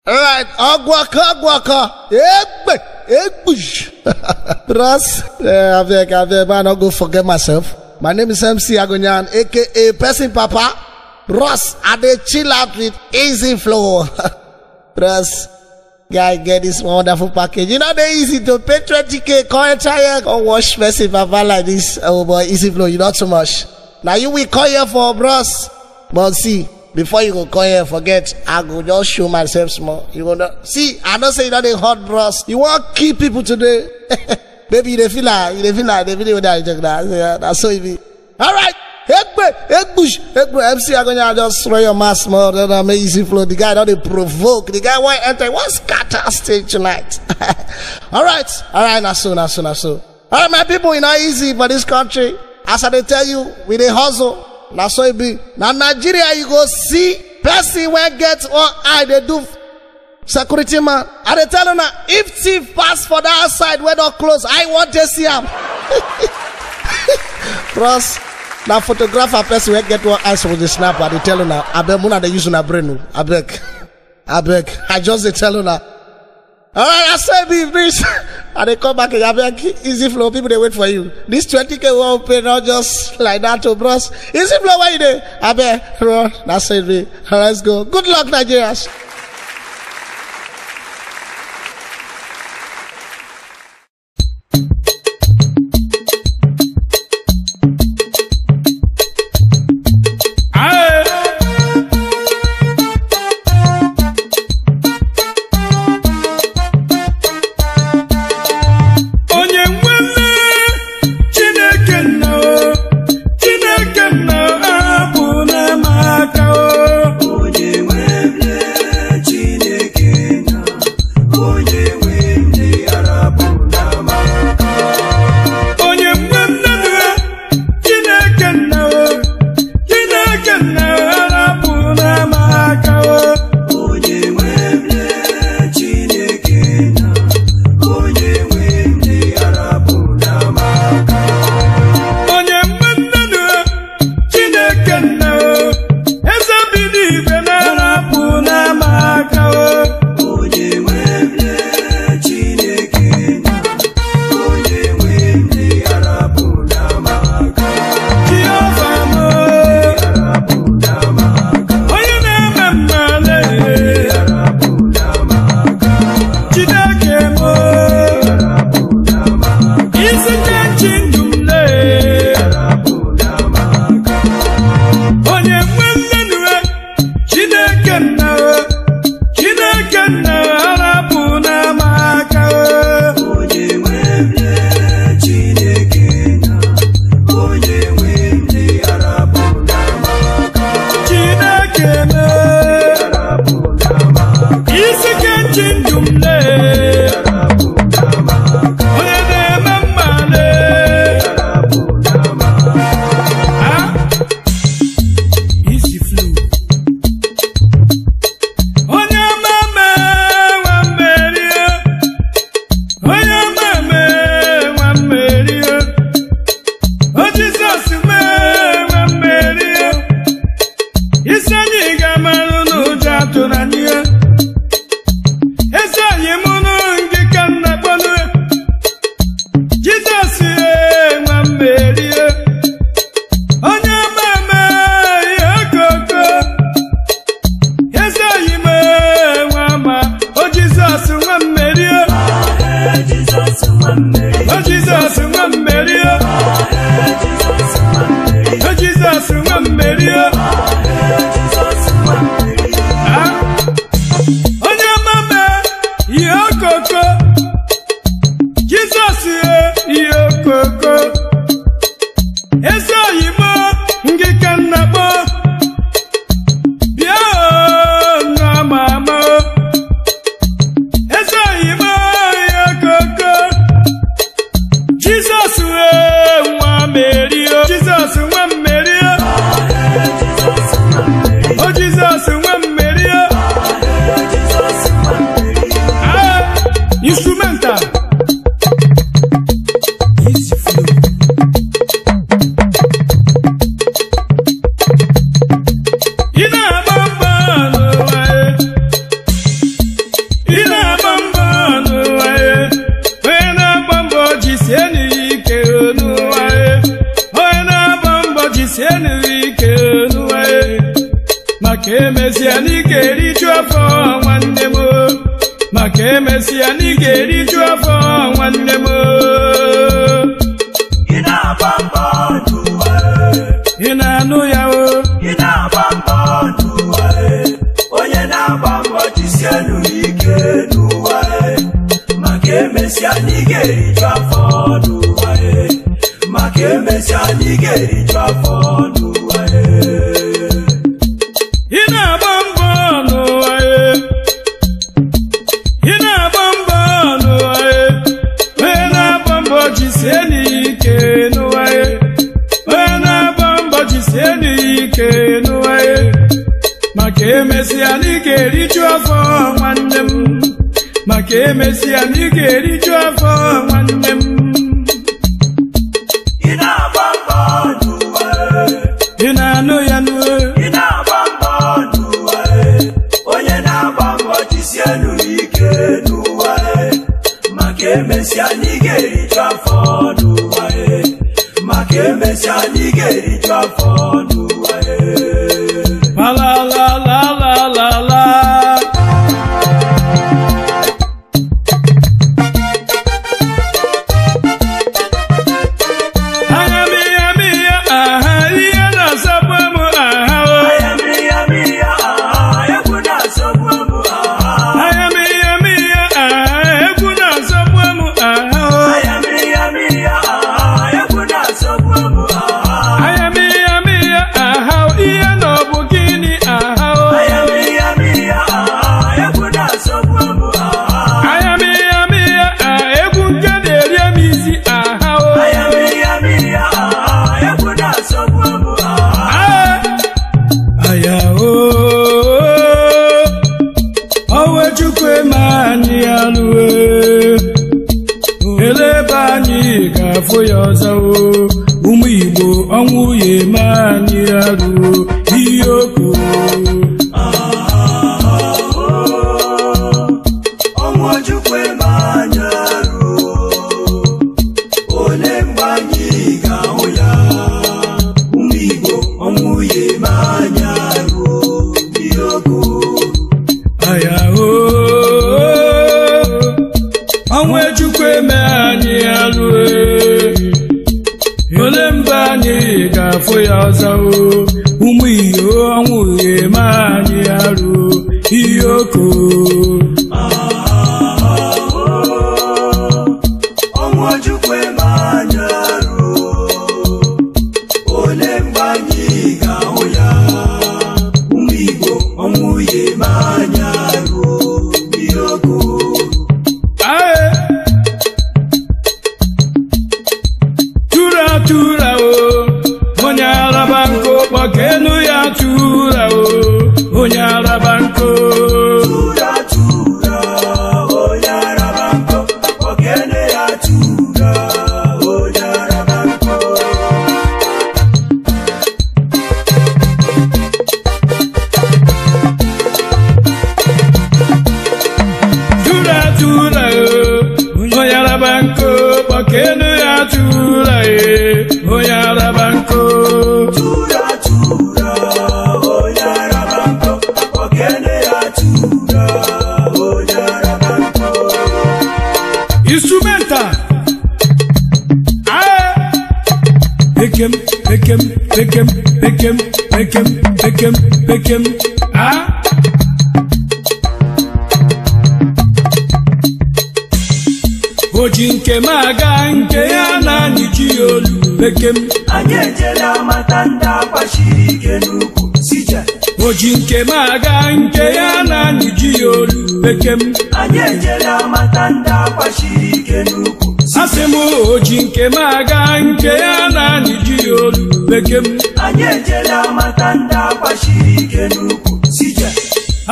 All right, Ogwaka, Ogwaka, Egbe, Egbush. Bros, I beg, man, I go forget myself. My name is MC Agunyan, aka Person Papa. Ross, I dey chill out with Easy Flow. Bros, guy, get this wonderful package. You know they easy to pay 20K, call a child, go wash Person Papa like this. Oh boy, Easy Flow, you not too much. Now you will call here for bros. But see, before you go call here, forget, I go just show myself small. You gonna see, I don't say you not a hot bros. You want keep people today. Maybe they feel like, they feel like that. Yeah, that's so easy. All right. Egbe, Egbush, Egbe, MC Agonya just throw your mask more than I'm Easy Flow. The guy don't provoke. The guy won't enter. What's scatter stage tonight? All right, now so. All right, my people, you know easy for this country. As I dey tell you, we dey hustle. Now so it be. Now Nigeria, you go see person when get one eye they do security man. I dey tell you now, if thief pass for that side where door close, I want to see him. Bros. Now photographer person will get one eyes with the snapper. They tell you now. I beg muna they use una brain. I beg. I just they tell you now. All right, I say be please. And they come back and I beg Easy Flow. People they wait for you. This 20K won't pay not just like that to bros. Easy Flow, why you there? I beg, bro. That's it, be. Let's go. Good luck, Nigerians. Chineke nna abụ na m aka o. Onye nwe m. afọ nwanne m maka emesịa na ị ga-eriju afọ nwanne m. Ị na-agba mbọ n'ụwa, ị na-anụ ya o. Ị na-agba mbọ n'ụwa, onye na-agba mbọ jisienu ike n'ụwa, maka emesịa na ị ga-eriju afọ n'ụwa, maka emesịa na ị ga-eriju afọ n'ụwa. Ị na-agba mbọ n'ụwa, ị na-agba mbọ n'ụwa, onye na-agba mbọ jisienu ike n'ụwa, onye na-agba mbọ jisienu ike n'ụwa, maka emesịa na ị ga-eriju afọ nwanne m, maka emesịa na ị ga-eriju afọ nwanne m. Ị na-agba mbọ n'ụwa, ị na-anụ ya n'ụwa, ị na-agba mbọ n'ụwa, onye na-agba mbọ jisienu ike n'ụwa, maka emesịa na ị ga-eriju afọ n'ụwa, maka emesịa na ị ga-eriju afọ n'ụwa. La la la la la la la. Anya miya miya aha ihe na-asọgbu m aha o. Anya miya miya aha egwu na-asọgbu m aha. Anya miya miya aha egwu na-asọgbu m aha o. Anya miya miya aha egwu na-asọgbu m aha. Anya miya miya aha ihe na ọ bụ gịnị aha o. Anya miya miya aha egwu na-asọgbu m aha. Anya miya miya aha egwu nke na-eri m isi aha o. Anya miya miya aha egwu na-asọgbu m aha. Aya o, ọwa Chukwu eme anyị alụe, ele ebe anyị ga-afụ ya ọzọ o, ụmụ Igbo ọnwụ ya eme anyị alụo, ihe okwu. Ọnwụ Chukwu eme anyị arụ, ole mgbe anyị ga-ahụ ya? Ụmụ Igbo ọnwụ ya eme anyị arụ, ihe okwu. Aya o, ọnwụ Chukwu eme anyị alụe, ole mgbe anyị ga-afụ ya ọzọ o, ụmụ Igbo ọnwụ ya eme anyị arụ, ihe oko. Ọnwụ Chukwu eme anyị arụ, ole mgbe anyị ga-ahụ ya? Ụmụ Igbo ọnwụ ya eme anyị arụ, ihe okwu. Aye. Tura tura o, onye araba nkụ kpọkenu ya tura o, onye araba nkụ. Tura tura, onye araba nkụ, ogene ya tura, onye araba nkụ. Tura tura o, onye araba nkụ kpọkenu ya tura e, onye araba nkụ. Tura tura, onye araba nkụ, ogene ya tura, onye araba nkụ. Instrumental. Aye. Pekem, pekem, pekem, pekem, pekem, pekem, pekem. Ah. O ji nke m aga nke ya na anyị ji ya olu pekem. Anyị ejela mata ndị agbachiri ike n'ukwu sije. O ji nke m aga nke ya na anyị ji ya olu pekem. Anyị ejela mata ndị agbachiri ike n'ukwu. Asị m o ji nke m aga nke ya na anyị ji ya olu pekem. Anyị ejela mata ndị agbachiri ike n'ukwu sije.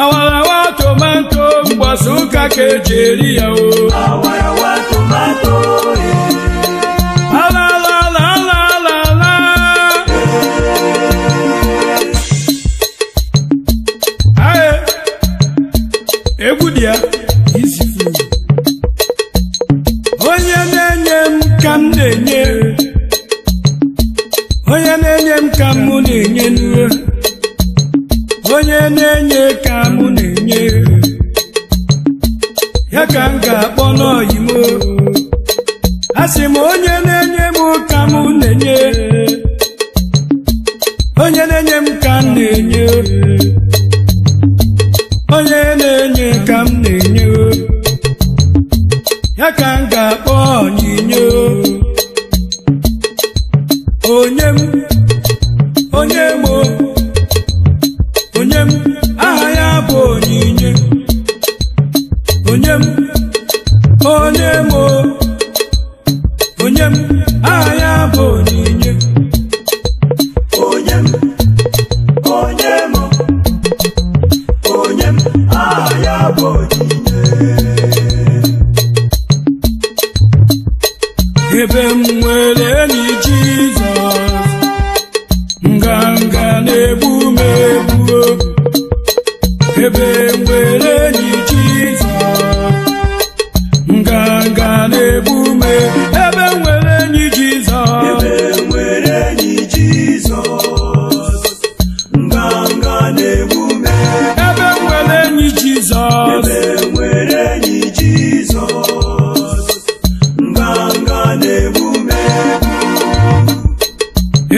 Awarawa tomato mgbasa ụka ka eji eri ya o. Awarawa tomato La la la la la la. Aye. Egwu dị ya isi furu. Onye na-enye m ka m na-enye. Onye na-enye m ka m na-enye nue. Onye na-enye ka m na-enye. n'oyi m. Asị m onye na-enye m ka m na-enye. Onye na-enye m ka m na-enye. Onye na-enye ka m na-enye. Ya ka m ga-akpọ onyinye. Onye m, onye m, onye m, aha ya bụ onyinye. Onye m, onye m, onye m, aha ya bụ onyinye. Onye m, onye m, onye m, aha ya bụ onyinye. Ebe m nwere enyi Jizọs, nganga na-egbu m egbu. Ebe m nwere enyi Jizọs, nganga na-egbu m. Ebe m nwere enyi Jizọs, Ebe nwere enyi Jizọs, nganga na-egbu m. Ebe m nwere enyi Jizọs, Ebe nwere enyi Jizọs, nganga na-egbu m.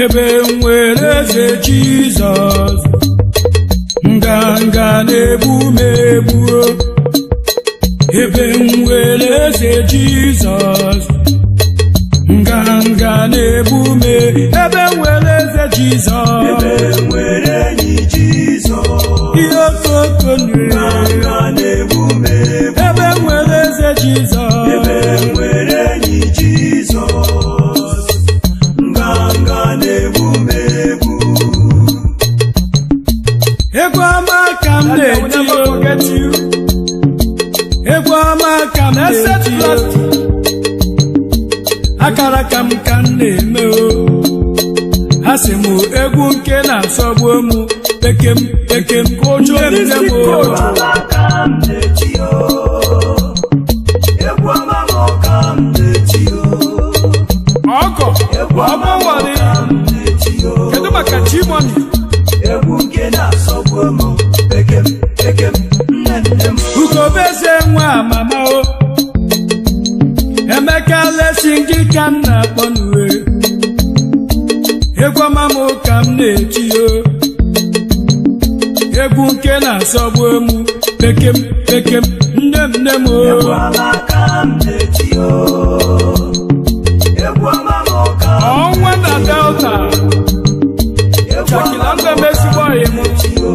Ebe m nwere eze Jizọs, nganga na-egbu m egbu. Ebe m nwere eze Jizọs, nganga na-egbu m. Ebe m nwere eze Jizọs, Ebe nwere enyi Jizọs, ihe okoko nganga na-egbu m. Ebe m nwere eze Jizọs, Ebe nwere enyi Jizọs, nganga na-egbu m egbu. Egwu ọma ka m na-eti, egwu ọma ka m na-eti, akara ka m ka m na-eme o. Asị m egwu nke na-asọgbu m, pekem pekem nne m nne m o. Egwu ọma ka m na-eti o, egwu ọma m ka m na-eti o, Ọgọ egwu ọma m ọgbọwari ka m na-eti o, kedu maka Chimoni? Egwu nke na-asọgbu m, pekem pekem nne nne m. Ugobeze nwa amama o, Emeka lesi gị ka m na-akpọ n'uwe. Egwu ọma m ka m na-eti o, egwu nke na-asọgbu m, pekem pekem nne m nne m o. Egwu ọma ka m na-eti o, egwu ọma m ka m Ọnwa na Delta egwu ọma Shakila m ndị m ezigbo ọyị m na-eti o,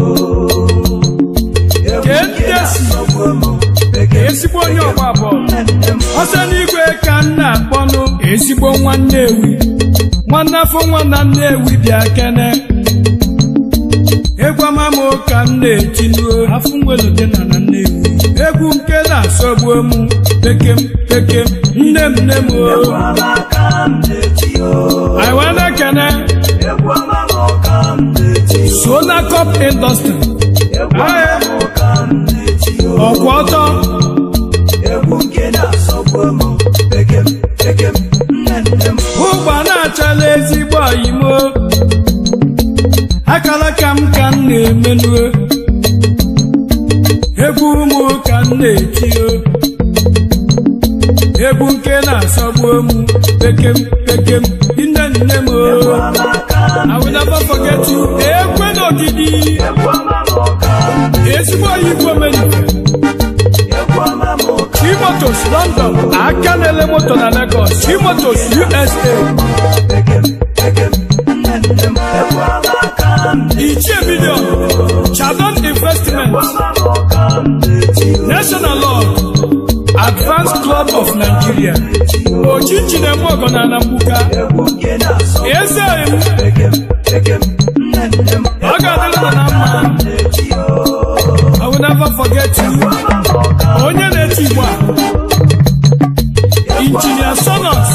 egwu Kee nke ndị esi na-asọgbu m, pekem ezigbo onye ọgba bọọlụ. nne nne m. Ọsọ n'igwe ka m na-akpọnụ ezigbo nwa Nnewi, nwanne afọ nwa na Nnewi bịa kene. Egwu ọma m ka m na-etinuo afọ nwelute na na Nnewi. Egwu nke na-asọgbu m, pekem pekem nne m nne m o. Egwu ọma ka m na-eti o, Anyị wee na-ekene egwu ọma m ka m na-eti o, Sola Cup Industry, egwu ọma m ka m na-eti o, ọkwụ ọtọ egwu nke na-asọgbu m, pekem pekem nne nne m. ụgba na-achala ezigbo oyimo. Akara ka m ka m na-emenuo, egwu ụmụ ka m na-etio, egwu nke na-asọgbu m, pekem pekem nne nne m o. Egwu ọma ka m I will never forget you. Ekwe n'ogidi egwu ọma m ka m ezigbo oyi igwe menife egwu ọma m ka Chimotos London, aka na-ele moto na Lagos, Chimotos USA, pekem pekem nne nne m. Egwu ọma ka m Ichie Million, Chadon Investment, egwu ọma m ka m na-eti o, National Law, Advanced Club of Nigeria, Ochinchi na-eme ọgọ na Anambuka, egwu nke na-asọgbu Eze m, pekem pekem nne nne m. ọ ga-adịrị ụnụ na mma. Na-eti o, I will never forget you. ọma m ka Onye na-eti igbo a, Injinia Sonos,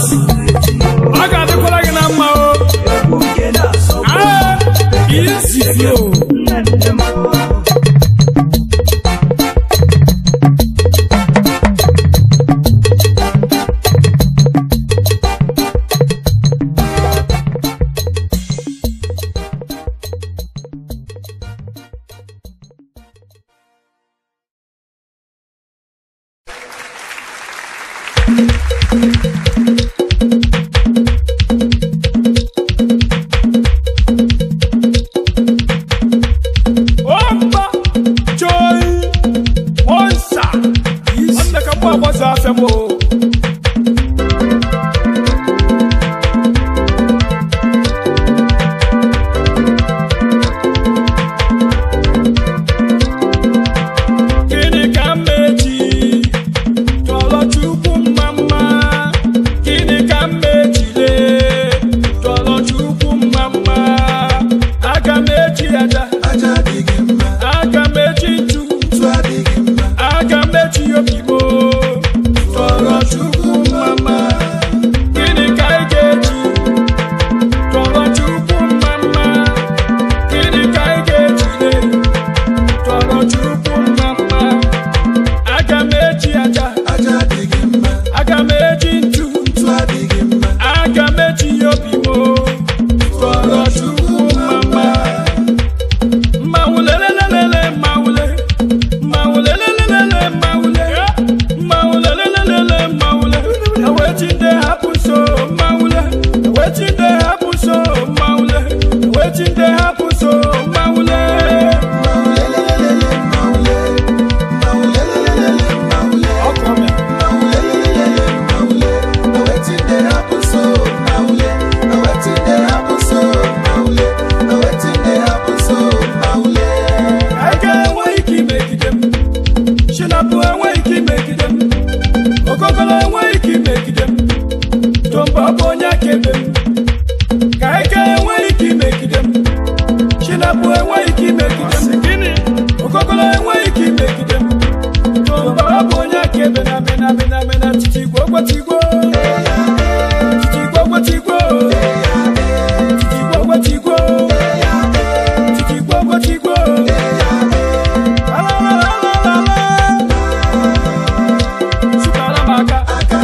ọ ga-adịkwara gị na mma o. egwu nke na-asọgbu Ah, easy flow. nne nne m. afịa m o. Gịnị ka m meji tọrọ Chukwu mma mma? Gịnị ka m mejile tọrọ Chukwu mma mma? Aga m eji aja, Aja adịghị mma, aga m eji ntu, ntụ adịghị mma, aga m eji obi m tọrọ Chukwu mma mma. Gịnị ka ị ga-eji tọrọ Chukwu mma mma? Gịnị ka ị ga-ejide tọrọ Chukwu mma mma? Aga m eji aja, aja adịghị mma, aga m eji ntu, ntụ adịghị mma, aga m eji obi m tọrọ Chukwu mma mma. Mmanwụ lelelelele mmanwụle, mmanwụ lelelelele mmanwụle, mmanwụ lelelelele mmanwụle. Na wetin dey happen so mmanwụle, na wetin dey happen so mmanwụle, na wetin dey happen so mmanwụle. lelelelele mmanwụle, mmanwụ lelelelele mmanwụle, Ọkọ mi. mmanwụ lelelelele mmanwụle, na wetin dey happen so mmanwụle, na wetin dey happen so mmanwụle, na wetin dey happen so mmanwụle. Aka enweghị ike imegide m, Chinapụ enweghị ike imegide m, Okokolo enweghị ike imegide m, Tomba bụ onye akaebe m. Ka eke enweghị ike imegide m, Chinapụ enweghị ike imegide m, gịnị? Okokolo enweghị ike imegide m, Tomba bụ onye akaebe na mena mena mena titigwo gwotigwo, titigwo gwotigwo, titigwo gwotigwo, titigwo gwotigwo. La la la la la la. Sụpara m aka. Aka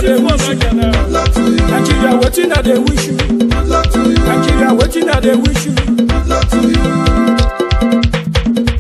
dey wish you. Good luck to you. Nigeria, wetin I dey wish you. Good luck to you. Nigeria, wetin I dey wish you. Good luck to you.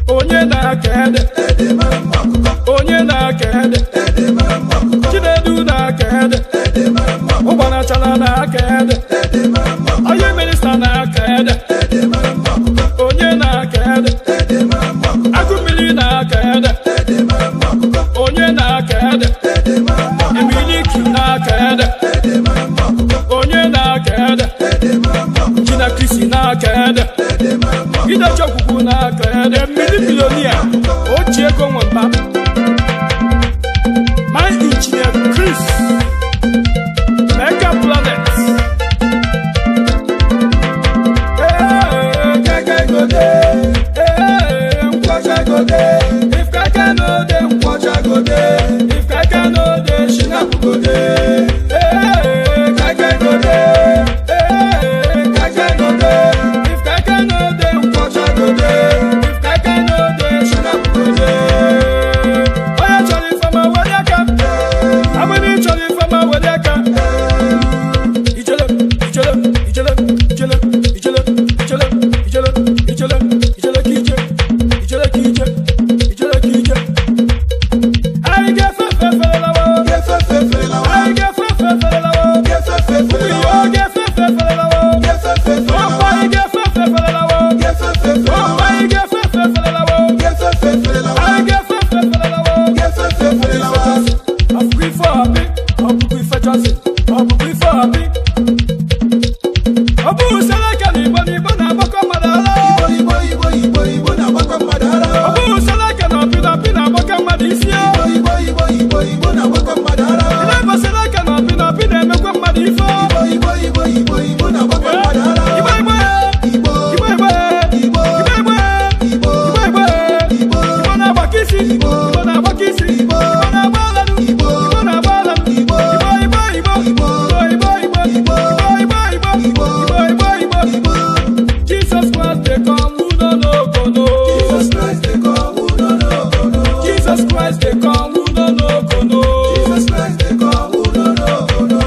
Onye na-aka ede, Ede mara mma ọkụkọ. onye na-aka ede, Ede mara mma ọkụkọ. Chinedu na-aka ede, Ede mara mma ọkụkọ. Ụgbanachala na-aka ede, Ede mara mma ọkụkọ. onye minista na-aka ede, Ede mara mma ọkụkọ. onye na-aka ede, Ede mara mma ọkụkọ. agụ mmiri na-aka ede, Ede mara mma ọkụkọ. onye na-aka ede, Ede mara mma ọkụkọ. Emiliki na-aka ede, Ede mara mma ọkụkọ. onye na-aka ede, Ede mara mma ọkụkọ. Chinakisi na-aka ede, Ede mara mma ọkụkọ. Idechokwukwu na-aka ede, mmiri bilonia, ochie ego nwamba. My engineer Chris, Mega Planet. Hey, keke go dey, hey, nkwocha go dey. If keke no dey, nkwocha go dey. If keke no dey, Shinapu go dey. Hey, keke go dey, hey, keke go dey. If keke no dey, nkwocha go dey. If keke no dey, Shinapu go dey. Onye chọrọ ifeọma were aka. Abụghị chọrọ ifeọma were aka. Ijele, ijele, ijele, ijele, ijele, ijele, ijele, ijele, ijele ka ije, ijele ka ije, ijele ka ije. Anyị ga-efe efe efere lawa. Gefe fefe lawa. Anyị ga-efe efe efere lawa. Gefe fefe Iyo lawa. ga-efe efe efere lawa. Gefe fefe Ọkwa lawa. anyị ga-efe efe efere lawa. Gefe fefe Ọkwa lawa. anyị ga-efe efe efere lawa. Gefe fefe lawa. Anyị ga-efe efe efere lawa. Gefe fefe lawa. Ọbụkwa ife ọbị, ọbụkwa ife Johnson, ọbụkwa ife ọbị. Ọ bụghị usoro aka na Igbo na Igbo na-agbakọ mmadụ ara. Igbo Igbo Igbo Igbo na-agbakọ mmadụ ara. Ọ bụghị usoro aka na ọpị na ọpị na-agbakọ mmadụ isi. Igbo Igbo Igbo Igbo na-agbakọ mmadụ ara. Ịna-ebe usoro aka na ọpị na ọpị na-emekwa mmadụ ife. Igbo Igbo Igbo Igbo na-agbakọ mmadụ ara. Igbo Igbo Igbo Igbo Igbo Igbo Igbo Igbo Igbo Igbo Igbo Igbo Igbo na-agbakọ isi Igbo Igbo na-agbakọ isi Igbo Igbo na-agba alanụ Igbo Igbo na-agba alanụ Igbo Igbo Igbo Igbo Igbo Igbo Igbo Igbo Igbo Igbo Igbo Igbo Igbo Igbo Igbo Igbo Jesus Christ dey come, who no no go no. Jesus Christ dey come, who no no go no. Jesus Christ dey come, who no no go no. Jesus Christ dey come, who no no go no.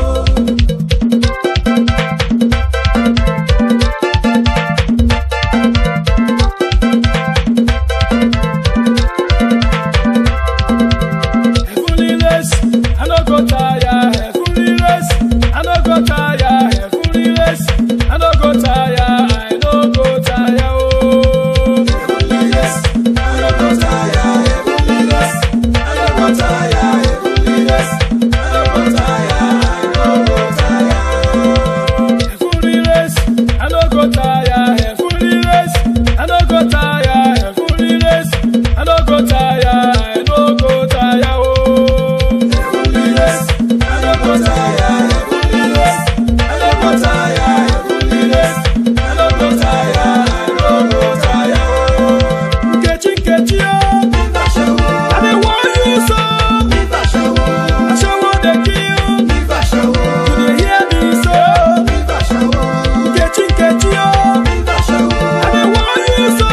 Heavenly race, I no go tire. Heavenly race, I no go tire. Heavenly race, I no go tire. I no go tire. Oh. Heavenly race, I no go tire. Heavenly race, I no go tire. Heavenly race, I no go tire. I no go tire. Heavenly race, I no go tire. Heavenly race, I no go tire. Heavenly race, I no go tire. I no go tire. Oh. Heavenly race, I no go tire. Heavenly race, I no go tire. Heavenly race, I no go tire. I no go tire. Nkechi Nkechi oh. Viva Ashawo, I dey want you so. viva Ashawo, Ashawo dey kill. viva Ashawo, You dey hear me so? viva Ashawo, Nkechi Nkechi oh. viva Ashawo, I dey want you so.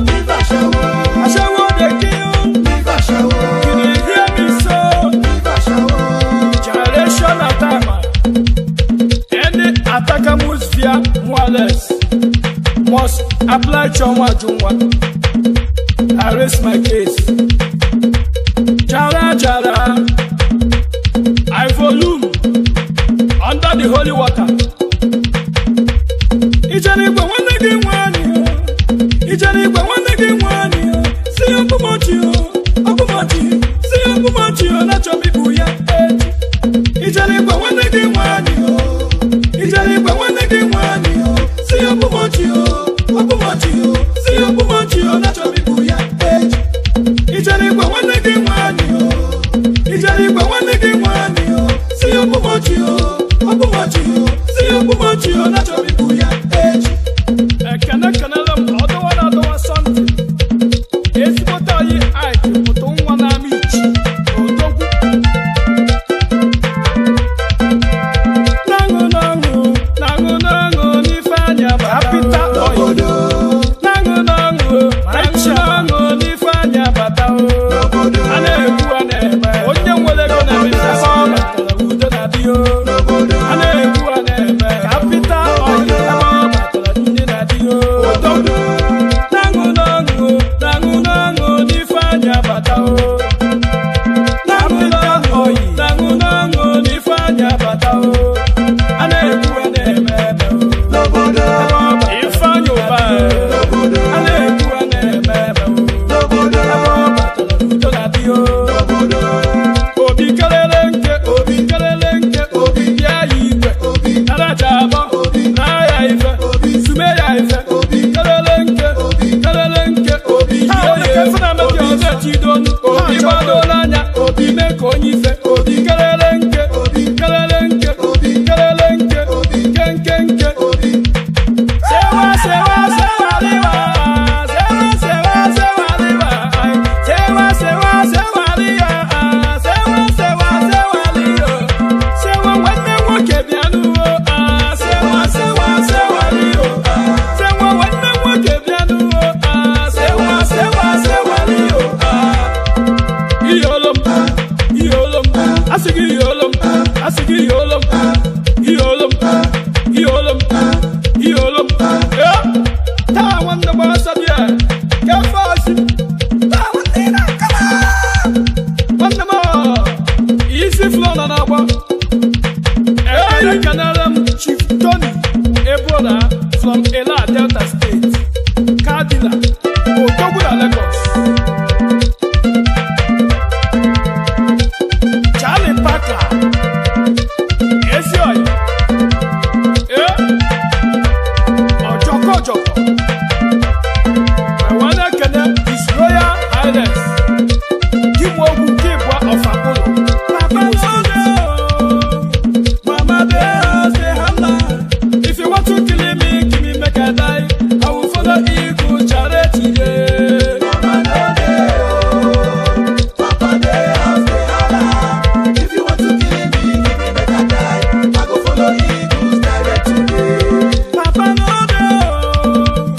viva Ashawo, Ashawo dey kill. viva Ashawo, You dey hear me so? viva Ashawo. Generation attacker. Any attacker moves via wireless must apply Chonwa Junwa. I raise my case. Jara jara. I volume under the holy water. Ijere igwe nwanne gị nwanyị o. Ijere igwe nwanne gị nwanyị o. Si ya ọkụmọchị o, ọkụmọchị. Si ya ọkụmọchị o, na-achọ m ibu ya echi. Ijere igwe nwanne gị nwanyị o. Ijere igwe nwanne gị nwanyị o. Si ya ọkụmọchị o, ọkụmọchị o. Si ya ọkụmọchị o, na-achọ m ibu ya echi. Ijere igwe nwanne gị nwanyị o. Ijere igwe nwanne gị nwanyị o. Si ya ọkụmọchị o, ọkụmọchị o. Si ya ọkụmọchị o, na-achọ m ibu ya echi. Ekene kenele m ọdọwa na adọwa sọnde. Ezigbote anyị Ike pụta nwa n'ama ichi odogwu. Na-aṅụ na-aṅụ na-aṅụ na-aṅụ n'ife anya bata. N'obodo, Na-aṅụ na-aṅụ na-aṅụ na-aṅụ n'ife anya bata o. n'obodo, A na-ekwu a na-eme onye nwere ego na-eme ife ọ batara udo na-adị Tidonu obi gbadola anya obi mee ka onye ife obi kelele nke obi kelele nke obi kelele nke obi nke nke nke obi. Sewa sewa sewa liwa, sewa sewa sewa liwa, ai. Sewa sewa sewa liwa, sewa sewa sewa liwa. Sewa nwanne nwoke bịa n'uo, ah. Sewa sewa sewa liwa, sewa nwanne nwoke bịa n'uo, ah. Sewa sewa sewa liwa, ah. Iyolom, iyolom, asị gị iyolom, asị gị iyolom, iyolom, iyolom, iyolom. Eh, taa nwanne gba ọsọ bịa, kefe ọsị. Taa nwanne ị na-akala. Nwanne m ọ, isi flọ nọ n'agbọ. Ee, ekenere m Chief Tony Ebola from Ela Delta State, Kadila, Odogwu na Lagos. Charlie Parker, ezi oyi, ee, ọjọkọ ọjọkọ, enwere ekene His Royal Highness, Dimogwu nke Ịbụa of Akpụlụ, Imo State. Mama dey house dey holla. If you want to kill me, kill me make I die. I will follow eagle charity. Yeah. Mama no dey oh, Papa dey house dey holla. If you want to kill me, give me make I die. I go follow eagles direct today. Papa no dey oh,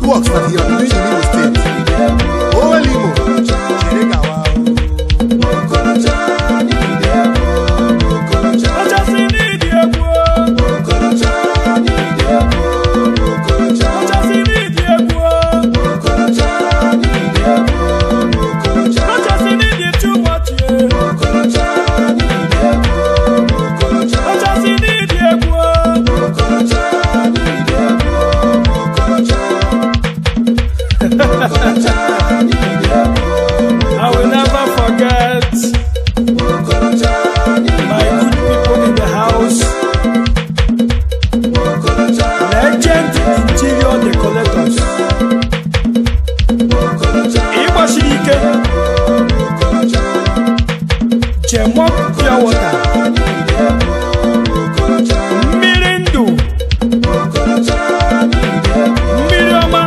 works that he has been doing in Imo State. Owelle Imo, chere gawa. Ọchasị n'ịdị egwu. Ọchasị n'ịdị egwu. Ọchasị n'ịdị too much. Ọchasị n'ịdị egwu. I will never forget my good people in the house. Legend Interior Decorators. Ịgbasiri ike. Jemop Pure Water. Mmiri ndụ. Mmiri ọma.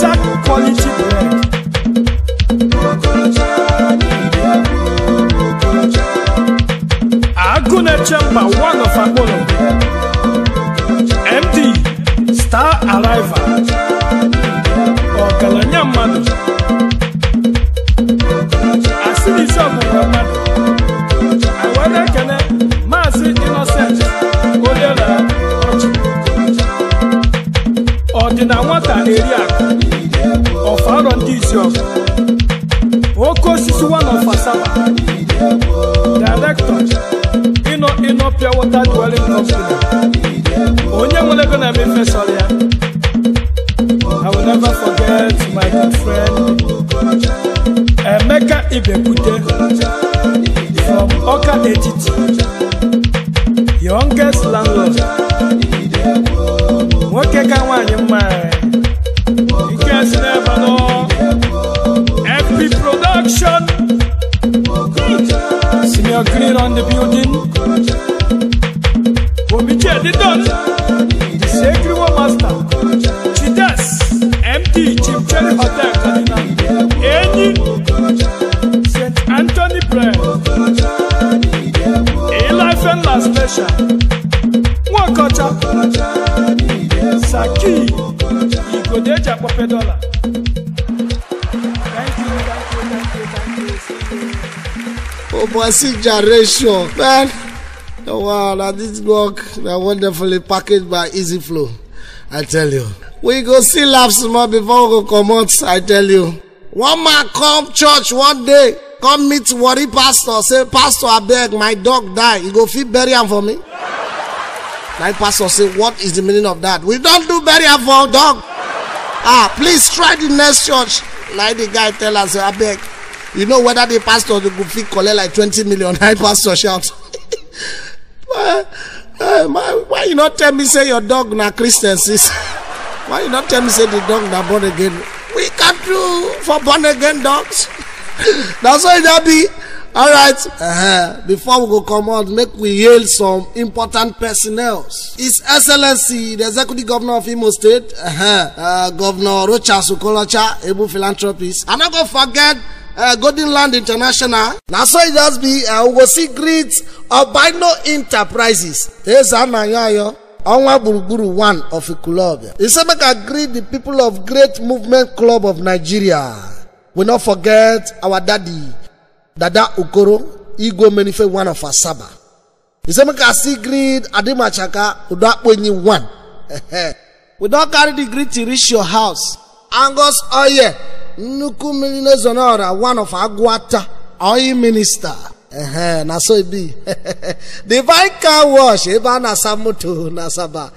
Sack quality bread. Agụnechemba one of Akpolo. MD Star Arrival. Ọgaranya mmadụ. Asị n'isi ọgwụgwọ mmadụ. Anyị wee na-ekele Maazị Innocent Oliela Ọchị. Ọdịna nwata eri akụ. Ọfarọ ndị isi ọgụ. Oke osisi one of Asaba. Director Ino Ino Pure Water Dwelling Company. Onye nwere ego na-eme ifesọrọ ya. I will never forget my good friend Emeka Ibekute from Oka Etiti, youngest landlord. Nwoke ka nwaanyị mma. Ike si n'ebe nọ. FP Production. Senior Green on the building. Omiche Didon, the Sacred War Master. Chides, MD, Chief Cherry Hotel, Kaduna. Enyi, St. Anthony Bread. Eli Fenla Special. Nwakocha, Saki, Igodeji Akpọpe Dollar. Thank you, thank you, thank you, thank you. See you. Oh boy, see generation, man. Oh, wow, now this work now wonderfully packaged by Easy Flow. I tell you. We go see laugh small before we go come out, I tell you. One man come church one day, come meet worry pastor, say, Pastor, I beg, my dog die. You go fit bury him for me? My pastor say, what is the meaning of that? We don't do burial for dog. Ah, please try the next church. Like the guy tell us, I beg. You know whether the pastor go fit collect like 20 million. I pastor shout. Why you not tell me say your dog na Christian sis? Why you not tell me say the dog na born again? We can't do for born again dogs. That's why that be. All right. Before we go come out, make we hail some important personnel. His Excellency, the Executive Governor of Imo State, Governor Rochas Okorocha, able philanthropist. I'm not gonna forget Golden Land International. Now so it just be. We go see greet Albino Enterprises. There's Anayo. Onwa Gburugburu one of Ikulobia. He said make I greet the people of Great Movement Club of Nigeria. We not forget our daddy, Dada Okoro, Igwe Menife one of Asaba. He said make I see greet Adimachaka Udakwenyi one. We don't carry the greet to reach your house. Angus Oye, Nnukwu Mmiri Zonora one of Aguata, Oil Minister. Na so it be. Divine car wash, eba na samoto na saba.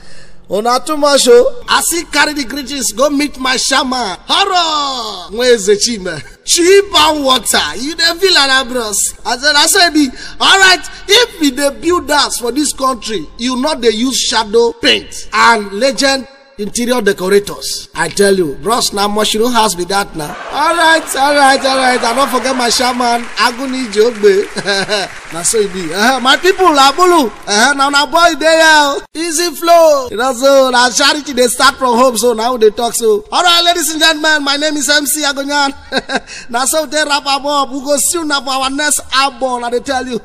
Una too much oh. I see carry the greetings, go meet my shaman. Horror! Where is the chima? Cheap and water. You dey feel like bros. I said, I said be. All right, if we dey build house for this country, you not dey use shadow paint and legend interior decorators. I tell you, bros, now mushroom house be that now. All right. I don't forget my shaman, Aguni Jogbe. Now so it be. My people, Abulu. Now boy there. Easy flow. You know, so now charity they start from home, so now they talk so. All right, ladies and gentlemen, my name is MC Agunyan. Now so they wrap up. We go soon for our next album, I they tell you.